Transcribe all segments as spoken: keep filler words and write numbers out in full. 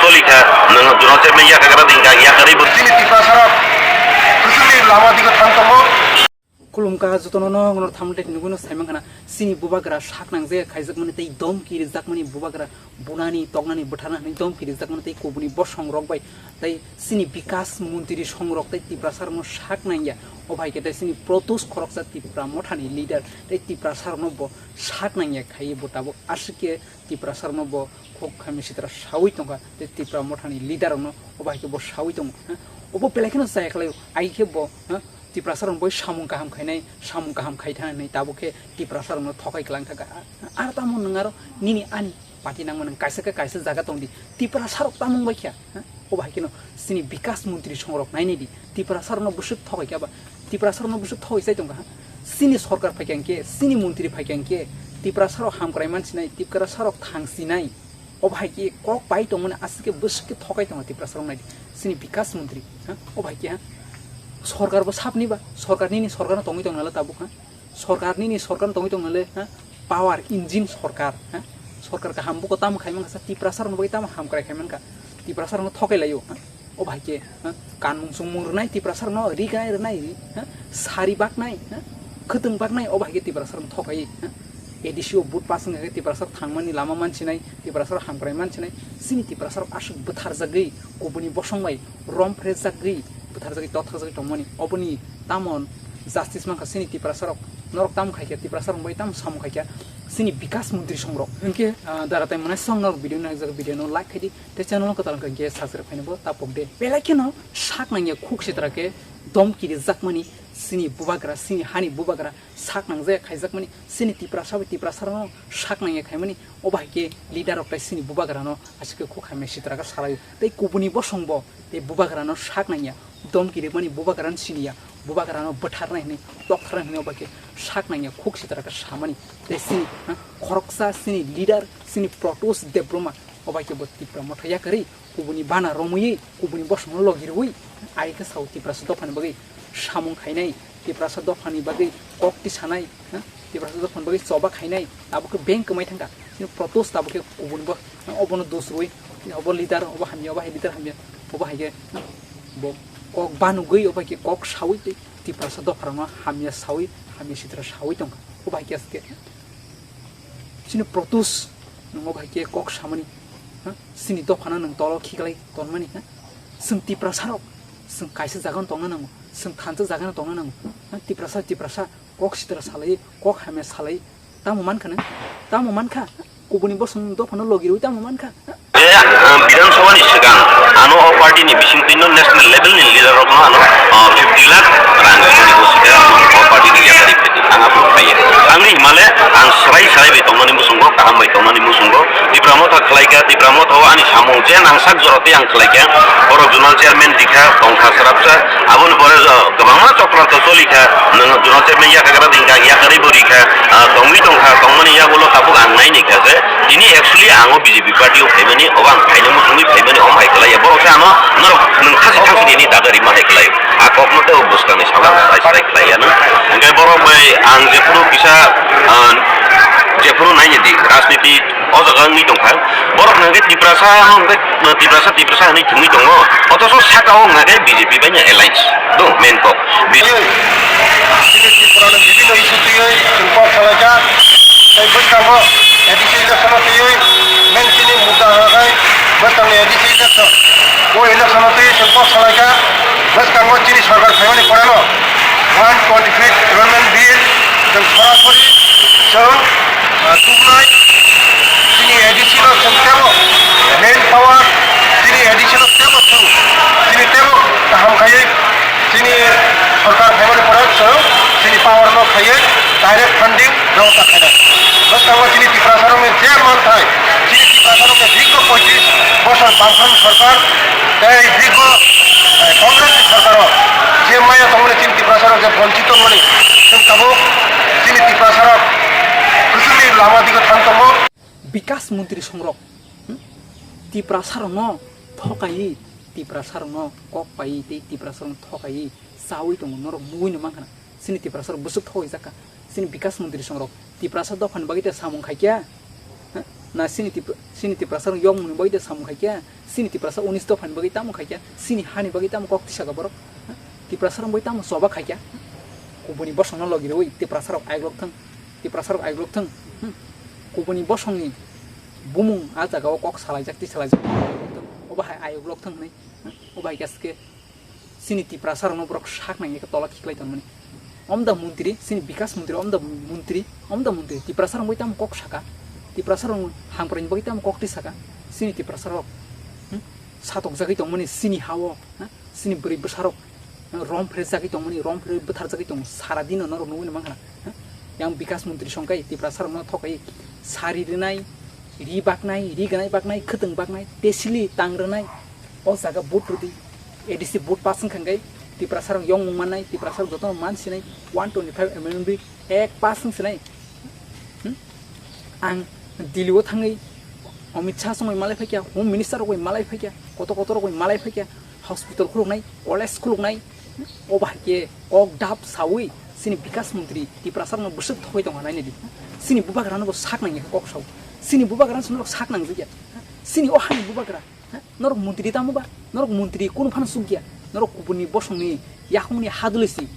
Tolika, nwng Jono Chairman yakagra dingka, yakarwi bo. Chini Tiprasarok kuchukni lama digo thang tongo. Khulumkha jotono no, no thamde hinwi no saimang khana. Chini bubagra sak nang je khaijakmani tei domki rijakmani bubagra bunani, toknani, bwtharna hinwi domki rijakmani tei kubuni bosong rok bai tei chini bikas montri songrok tei Tiprasarokno sak nangya. O bai khe tei chini Protus khoroksa Tipra mothani leader tei Tiprasarokno bo sak nangya khaiwi bo tabuk aswk khe Tiprasarokno bo khuk hamya sitra sawi tongkha tei Tipra mothani leader rokno o bai khe bo sawi tongo. Ha? Obo belai kheno chaya khlaio, ai khe bo, ha? Tiprasarokno bai samung kaham khainai, samung kaham khai thana hinwi tabuk khe Tiprasarokno thokai klang thaka. Ar tamo nwng aro nini ani party nangma nwng kaisa khe kaisa jaga tongdi. Tiprasarok tamo wngbai kha, ha? O bai kheno chini bikas montri songrok nainai di. Tiprasarokno bwswk thokai kha ba? Tiprasarokno bwswk thokai chai tongkha, ha? Chini sorkar phaikha hinkhe, chini montri phaikha hinkhe, Tiprasarok hamkrai mansinai, Tiprasarok thangsinai. O bai khe kok pai tongmani aswk khe bwswk khe thokai tongo Tiprasarok naidi. Chini bikas montri, ha? O bai khe, ha? Sorkar bo sapni ba, sorkar nini sorkarno tongwi tong nala tabuk, ha? Sorkar nini sorkar tongwi tong nale, ha? Power engine sorkar, ha? Sorkar kaham buko tamo khai mankha sa Tiprasarokno bagwi tamo hamkrai khai mankha. Tiprasarokno thokai laio, ha? O bai khe, ha? Kanmung chumung rwnai Tiprasarokno, ri gai rwnai, ha? Sari baknai, ha? Khwtwng baknai, o bai khe Tiprasarokno thokai, ha? A D C o vote pass wngkha khe Tiprasarok thangmani lama mansinai, Tiprasarok hamkrai mansinai, chini Tiprasarok aswk bwtharjagwi, kubuni bosong bai rom phrejagwi, bwtharjagwi, totharjagwi tongmani, oboni tamo justice mankha chini Tiprasarok, norok tamo khaikha, Tiprasarok bai tamo samung khaikha, chini bikas montri songrok. Hinkhe, ah, dara tai mwnai song norok video naijak, video no like khaidi, tei channel no kwtal wngkha hinkhe subscribe khaina bo tapok de. Belai kheno sak nangya khuk sitra khe domki rijakmani chini bubagra, chini hani bubagra sak nangjaya khaijakmani, chini Tiprasa bai Tiprasarokno sak nangya khaimani, o bai khe leader rok tai chini bubagrano aswk khe khuk hamya sitra khe salaio. Tei kubuni bosong bo tei bubagrano sak nangya, domki rikmani bubagrano siniya, bubagrano bwtharnai hwnwi, toktharnai hwnwi o bai khe sak nangya khuk sitra khe samani. Tei chini, ha, khoroksa chini leader, chini Protus Debbarma, o bai khe bo Tipra Motha yakarwi kubuni bana romwi, kubuni bosongno logi rwui, ai khe sao Tiprasa dophani bagwi samung khainai, Tiprasa dophani bagwi kok tisanai, ha? Tiprasa dophani bagwi choba khainai, tabuk khe bank kwmai thangkha. Chini Protus tabuk khe kubuni bo, ha, obono dos rwui, obo leader, obo hamya, obo hai leader hamya, obo hai khe, ha? Bo kok banugwi, obo hai khe kok saui tei Tiprasa dopharokno hamya saui, hamya sitra saui tongkha. Obo hai khe aswk khe chini Protus, nwng obo hai khe kok samani, ha? Chini dophano nwng tolo khiklai tonmani, ha? Chwng Tiprasarok, chwng kaisa jagano tongna nango, chwng thansa jagano tongna nango, ha? Tiprasa, Tiprasa, kok sitra salai, kok hamya salai, tamo mankha nwng? Tamo mankha? Kubuni bosong dophano logi rwui tamo mankha? Eh, ah, Bidhan Sabha ni swkang ano o party ni bisingtwi no national level ni leader rok no ano, ah, fifty lakh rang sini bo swkang o party ni yakarwi phai di. Ang aphuru phaiya. Ang ni himale ang swrai swrai bai tongmani musungo, kaham bai tongmani musungo. Tipra Motha khlaika, Tipra Motha o ani samung je nangsak jora tei ang khlaika. Borok zonal chairman dikha, tongkha srapsa. Aboni pore, ah, kwbangma chokranto cholikha. Nwng zonal chairman yakagra dingka, ang yakarwi bo rikha. Ah, tongwi tongkha, tongmani yagulo tabuk ang naini kha je. Tini actually ang o B J P party o phaimani, obo ang phaina muchungwi phaimani, omo hai khlaiya. Borok se ano norok nwng thasi thangsi nini daga rima hai khlai. A kokno tei o bwskangni salo ang sai sai khlaiya no. Hwnkhe borok bai ang jephuru kisa, ah, jephuru naini di rajniti o jaga wngwi tongkha. Borok hwnkhe Tiprasa, hwnkhe Tiprasa, Tiprasa hwnwi thwngwi tongo. Othocho saka o hwnkhe B J P bai no alliance. Do main kok. Bi- Chini Tripura no bibhinno issue twiwi chwng kok salaijak. Tei bwskango A D C election o twiwi main chini mudda hwnkhe bwskangni A D C election. O election o twiwi chwng kok salaijak. Bwskango chini sorkar phaimani poreno one twenty fifth Amendment Bill chwng sorasori chwng, ah, tubunai chini A D C no chwng tebo main power, chini A D C no tebo chwng chini tebo kaham khaiwi chini sorkar phaimani pore chwng chini power no khaiwi direct funding bebosta khainai. Bwskango chini Tiprasarokni je manthai, chini Tiprasarokni dikgo poitrish bosor Bamfront sorkar tei dikgo, eh, Congress ni sorkaro je maya tongmani chini Tiprasarok je bonchito tongmani, chwng tabuk chini Tiprasarok kuchukni lama digo thang tongo. Bikas montri songrok, hmm? Tiprasarokno thokaiwi, Tiprasarokno kok paiwi tei Tiprasarokno thokaiwi chawi tongo, norok nugwi no mankha na. Chini Tiprasarok bwswk thokaijak kha. Chini bikas montri songrok Tiprasa dophani bagwi tei samung khaikha. Ha? Na sini Tipra-, sini Tiprasa rok yong muni bagwi de samung khaikya, sini Tiprasa unis dopha ni bagwi tamo khaikya, sini hani bagwi tamo kok tisaka borok, ha? Tiprasa rok bagwi tamo choba khaikya, ha? Kubuni bosong no logi rwi Tiprasa rok aiglok thang, Tiprasa rok aiglok thang, hmm? Kubuni bosong ni bumung a jaga o kok salaijak ti salaijak, obo hai aiglok thang hinwi, ha? Obo hai khe Chini Tiprasa rokno borok sak nang ya khe tola khiklai tongmani. Omda montri, chini bikas montri, omda montri, omda montri. Tiprasa rok bai tamo kok saka. Tiprasa rok hamkrai ni bagwi tamo kok twi saka. Chini Tiprasa rok, hmm? Satok jagwi tongmani chini ha-o, ha? Chini bwrwi bwsa rok, ha? Rom phre jagwi tongmani, rom phre bwthar jagwi tongo. Sara dino norok nugwi mankha na, ha? Yang bikas montri songkai Tiprasa rokno thokai sari rwnai, ri baknai, ri ganai baknai, khwtwng baknai, tesili tang rwnai. O jaga vote rwdi. A D C vote pass wngkha hwnkhe Tiprasa rok yongmung mannai, Tiprasa rok jotono man sinai, one twenty five amendment bill ek pass wng sinai. Hmm? Ang Delhi o thangwi Amit Shah songwi malai phaikya, Home Minister rok bai malai phaikya, kotor kotor rok bai malai phaikya, hospital khuluknai, college khuluknai, hmm? O bahai khe kok dap sawi chini bikas montri Tiprasa rokno bwswk thogwi tongkha nainadi. Chini bubagra no bo sak nangya kok sao. Chini bubagra no sak nangjak ya. Chini o hani bubagra. Ha? Norok montri tamo ba? Norok montri kunu phano chukya. Norok kubuni bosongni yakungni haduli si.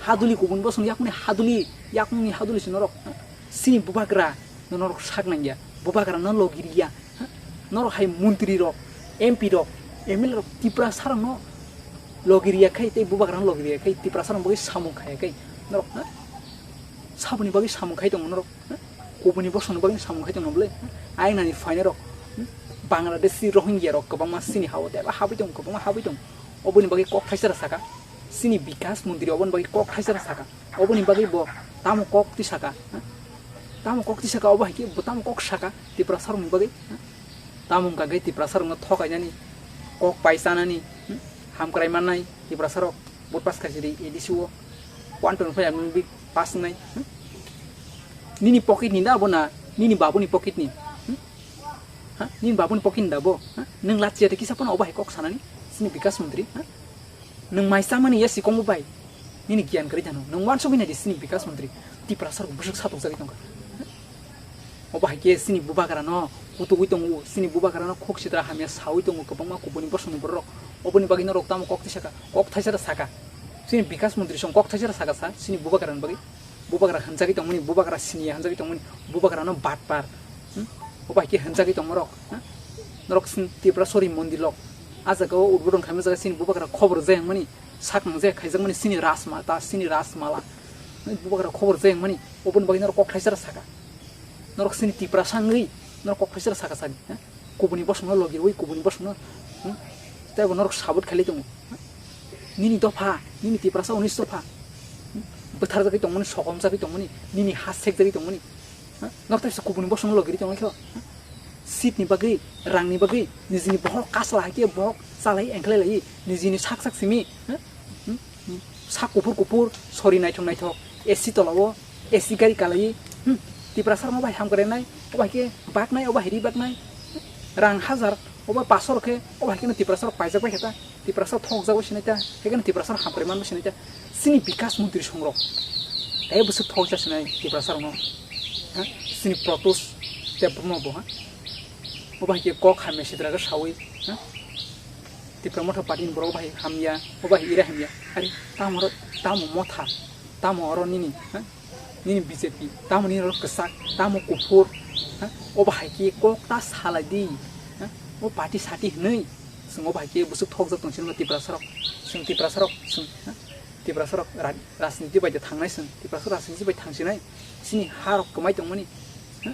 Haduli kubuni bosongni yakungni haduli, yakungni haduli si norok. Ha? Chini bubagra no norok sak nangya. Bubagra no logi riya. Ha? Norok hai montri rok, M P rok, M L A rok Tiprasa rok no logi riya khai tei bubagra no logi riya khai Tiprasa rok bagwi samung khaya khai. Norok, ha? Saboni bagwi samung khai tongo norok. Kubuni bosongni bagwi samung khai tongno bwle. Ainani phainai rok, Bangladeshi Rohingya rok kwbangma chini ha-o tei habwi tongo, kwbangma habwi tongo. Oboni bagwi kok thaisa rw saka. Chini bikas montri oboni bagwi kok thaisa rw saka. Oboni bagwi bo tamo kok twi saka. Tamo kok twi saka obo hai khe bo tamo kok saka Tiprasa rokni bagwi. Tamo wngkha khe Tiprasa rokno thokainani, kok pai chanani, hmm? Hamkrai mannai Tiprasa rok, vote pass khaisidi A D C o one twenty five amendment bill pass wngnai, hmm? Nini pocket ni da bo na, nini babuni pocket ni, hmm? Ha? Nini babuni pocket ni da bo, ha? Nwng lachiya de kisa phano obo hai kok sanani, chini bikas montri, ha? Nwng mai chamani ya sikong bo bai. Nini giyan kwrwi thano. Nwng uansugwi naidi chini bikas montri. Tiprasa rok bwswk satokjagwi tongkha. Obo hai khe chini bubagra no kutugwi tongo. Chini bubagra no khok sitra hamya sawi tongo kwbangma kubuni bosongni borok. Oboni bagwi norok tamo kok twi saka. Kok thaisa da saka. Chini bikas montri song kok thaisa da saka sa. Chini bubagra ni bagwi. Bubagra hwnjagwi tongmani, bubagra siniya hwnjagwi tongmani, bubagrano batpar, hmm? Obo hai khe hwnjagwi tongmarok, ha? Norok sini Tripura sori mondir rok. A jaga o udbodon khaima jaga sini bubagra khobor jayangmani, saknang jaya khaijakmani sini Rajmata, sini Rajmala. Bubagra khobor jayangmani, oboni bagwi norok kok thaisa saka. Norok sini Tiprasa wngwi, norok kok thaisa saka sani, ha? Kubuni bosongno logi rwi, kubuni bosongno, hmm? Tei bo norok sabot khailai tongo. Nini dopha, nini Tiprasa unis dopha. Hmm? Bwtharjagwi tongmani, sokomjagwi tongmani, nini ha sekjagwi tongmani. Ha? Norok tei kubuni bosongno logi rwi tonglaikho. Ha? Seat ni bagwi, rang ni bagwi, nijini bohok kasla hai khe bohok chalai engkhlai lai, nijini sak sak simi. Ha? Hmm? Sak kuphur kuphur, sori naithok naithok, A C tola o, A C gari kalaiwi, hmm, Tiprasa rokno bai hamkrai nai, obo hai khe baknai, obo hai ri baknai, rang hajar, obo paso rok khe, obo hai kheno Tiprasa rok paijak bai khe ta, Tiprasa rok thokjak bai sinai ta, hai kheno Tiprasa rok hamkrai man bai sinai ta, chini bikas montri song rok, tei bwswk thokjak sinai Tiprasa rokno, ha, chini Protus Debbarma bo, ha, obo hai khe kok hamya sidra khe sawi, ha, Tipra Motha party ni borok obo hai hamya, obo hai ira hamya, ari tamo oro, tamo motha, tamo oro nini, ha? Nini B J P, tamo nini oro kwchak, tamo kuphur, ha? Obo hai khe kok ta salai di, ha? O party sati hwnwi, chwng obo hai khe bwswk thokjak tong chini Tiprasa rok, chwng Tiprasa rok, chwng, ha? Tiprasa rok ra-, rajniti bai de thangnai chwng, Tiprasa rok rajniti bai thangsinai, chini ha rok kwmai tongmani, ha?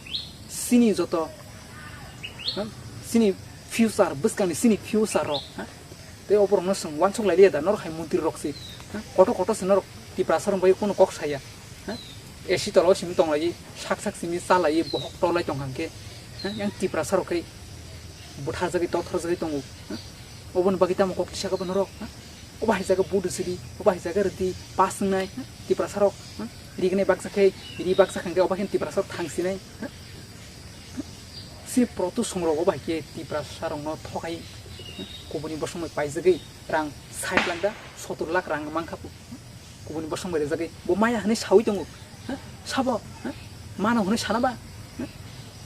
Chini joto, ha? Chini future, bwskangni chini future rok, ha? Tei oborokno chwng uansuk lai liya da, norok hai montri rok se, ha? Kotor kotor se norok Tiprasa rok bai kunu kok saya, ha? A C tola o simi tong lai, sak sak simi cha lai, bohok tor lai tong hang khe, ha? Yang Tiprasa rok khai butharjagwi, totharjagwi tongo, ha? Oboni bagwi tamo kok tisa khe bo norok, ha? Obo hai jaga vote sidi, obo hai jaga rwdi, pass wngnai, ha? Tiprasa rok, ha? Rignai baksa khe, ri baksa hang khe obo khe Tiprasa rok thang sinai, ha? Si proto songrok obo hai khe Tiprasa rokno thokai, kubuni bosongno paijagwi rang sait lakh da, sotor lakh rang mankha, kubuni bosong bai rijagwi bo maya hwnwi sawi tongo, ha? Sabo, ha? Mano hwnwi sana ba, ha?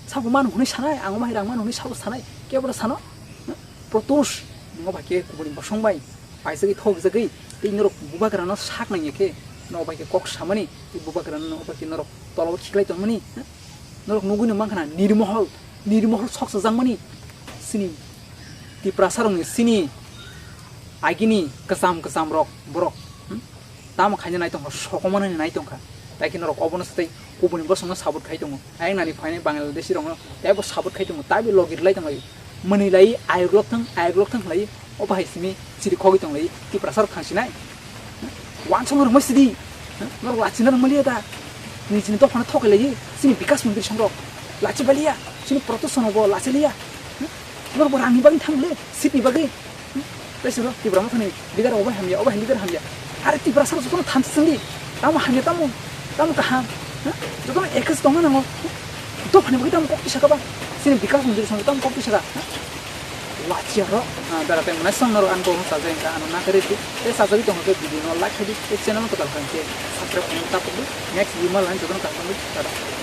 Sabo mano hwnwi sanai, ang omo hai rang mano hwnwi sabo sanai, kebo sano? Protus, nobo hai khe kubuni bosong bai paisagwi thokjagwi tei norok bubagrano sak nangya khe, nobo hai khe kok samani tei bubagrano nobo hai khe norok tolao khiklai tongmani. Norok nugwino mankha na nirmohol, nirmohol sok sajakmani. Sini Tiprasarokni sini agini kwcham kwchamrok borok, hmm? Tamo khaina nai tongkha, sokomano nai tongkha. Tai khe norok obono swtwi kubuni bosongno support khai tongo. Ayang nani phainai Bangladeshi rokno taibo support khai tongo, taibo logi rwlai tonglaio. Mwnwi lai, ayuk lok thang, ayuk lok thang khlai, obo hai simi chiri khogwi tong lai, Tiprasa rok thang sinai. Wansong rok mai sidi. Norok lachina rok maliya da. Nini chini dophano thokai lai, sini bikas mantri song rok. Lachi baliya, sini protection bo lachi liya. Norok bo rangni bagwi thang le, seat ni bagwi. Tei siro Tipra Mothani leader obo hamya, obo hai leader hamya. Are Tiprasa rok jotono thansa sangdi. Tamo hamya, tamo, tamo kaham. Jotono ekes tongna nango. Dophani bagwi tamo kok tisaka ba. Sini bikas mantri song tamo kok tisaka. Lachia rok, bera tei mwnai song norok ang kok sajai ka ano na kare tu. Tei sajai tong ke video no like khai di, tei channel ko tal khai ke subscribe khai ta pokdi. Next video ma lan jotono kaham. Tada.